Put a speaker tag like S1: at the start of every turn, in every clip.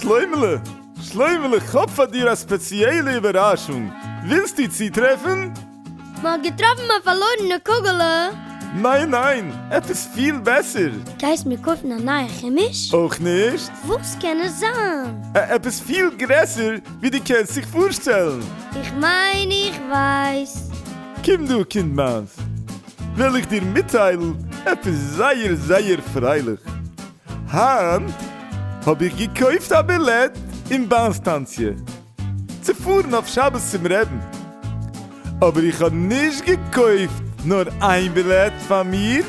S1: שלוימעלע! שלוימעלע, כ'האב פאר דיר א ספעציעלע איבערראשונג, ווילסטו צוטרעפן?
S2: מ'האט געטראפן מיין פארלוירענע קוגעלע!
S1: ניין ניין, עפעס פיל בעסער!
S2: גייסט מיר קויפן א נייע חומש?
S1: אויך נישט.
S2: וואס קען עס זיין?
S1: עפעס פיל גרעסער ווי דו קענסט זיך פארשטעלן!
S2: איך מיין איך ווייס.
S1: קום דא קינד מיינס, וועל איך דיר מיטטיילן עפעס זייער זייער פרייליך. היינט האב איך געקויפט א בילעט אין באן סטאנציע צו פארן אויף שבת צום רעבן, אבער איך האב נישט געקויפט נאר איין בילעט פאר מיר,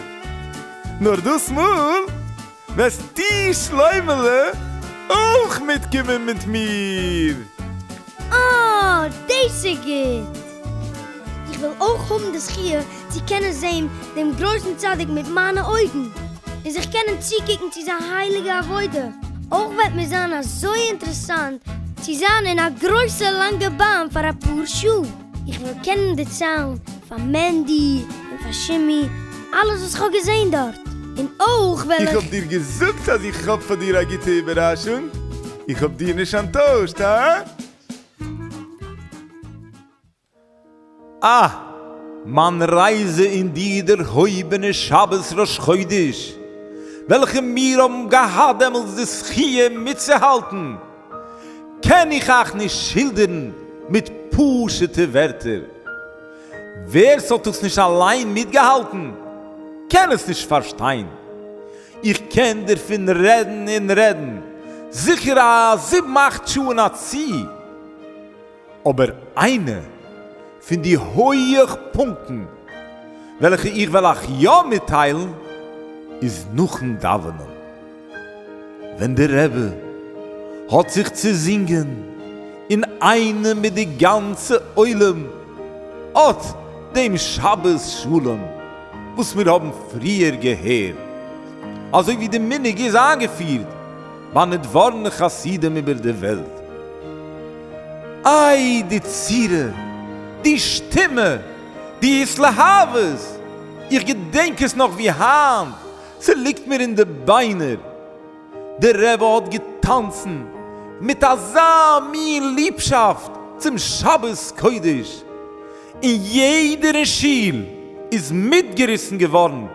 S1: נאר דאס מאל וועסטו שלוימעלע אויך מיטקומען מיט מיר.
S2: אה, דאס איז גוט! איך וויל אויך האבן די זכיה צו קענען זען דעם גרויסן צדיק מיט מיינע אויגן, און זיך קענען צוקוקן צו זיין הייליגע עבודה. אויך וועט מיר זיין אזוי אינטערעסאנט צו זיין אין א גרויסע לאנגע באן פאר אפאר שעה. איך וויל קענען דערציילן פאר מענדי און פאר שימי אלעס וואס איך האב געזען דארט, און אויך וועל
S1: איך
S2: איך.
S1: האב דיר געזאגט אז איך האב פאר דיר א גוטע איבערראשונג, איך האב דיר נישט אנטוישט, הא?
S3: אה! מיין רייזע אין די דערהויבענע שבת ראש חודש, וועלכע מיר האבן געהאט דעמאלטס די זכיה מיטצוהאלטן, קען איך אייך נישט שילדערן מיט פשוט'ע ווערטער. ווער ס'האט עס נישט אליין מיטגעהאלטן, קען עס נישט פארשטיין. איך קען דערפון רעדן און רעדן, זיכער א זיבן אכט שעה אין א צי. אבער איינע פון די הויעכפונקטן וועלכע איך וועל אייך יא מיטטיילן איז נאכן דאווענען ווען די רבי האט זיך צוזינגען אינאיינעם מיט די גאנצע עולם אט דעם שבת שלום וואס מיר האבן פריער געהערט אזוי ווי די מנהג איז איינגעפירט ביי נדבורנא חסידים איבער די וועלט. איי די צורה, די שטימע, די התלהבות, איך געדענק עס נאך ווי היינט, ס'ליגט מיר אין די ביינער. דער רבי האט געטאנצן מיט אזא מין ליבשאפט צום שבת קודש, און יעדער אין שול איז מיטגעריסן געווארן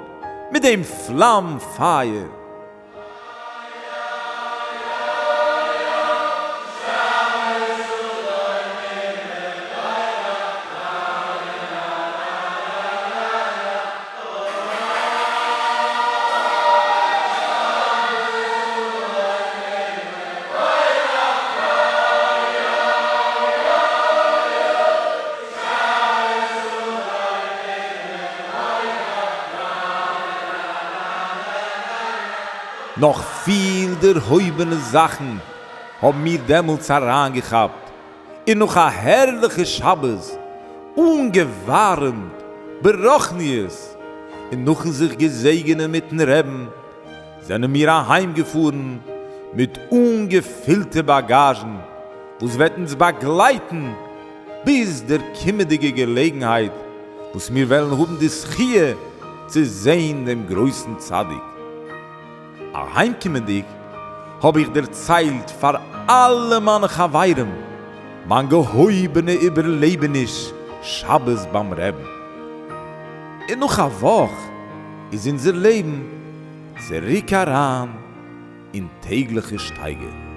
S3: מיט דעם פלאם פייער. נאך פיל דערהויבענע זאכן האבן מיר דעמאלטס אריינגעכאפט, און נאך א הערליכע שבת אנגעווארעמט ברוחניות, און נאכן זיך געזעגענען מיטן רעבן זענען מיר אהיימגעפארן מיט אנגעפילטע באגאזשן וואס וועט אונז באגלייטן ביז דער קומענדיגע געלעגנהייט וואס מיר וועלן האבן די זכיה צו זען דעם גרויסן צדיק. אהיימקומענדיג האב איך דערציילט פאר אלע מיינע חברים מיין געהויבענע איבערלעבעניש שבת ביים רעבן. און נאך א וואך איז אונזער לעבן צוריק אריין אין טעגליכע שטייגער.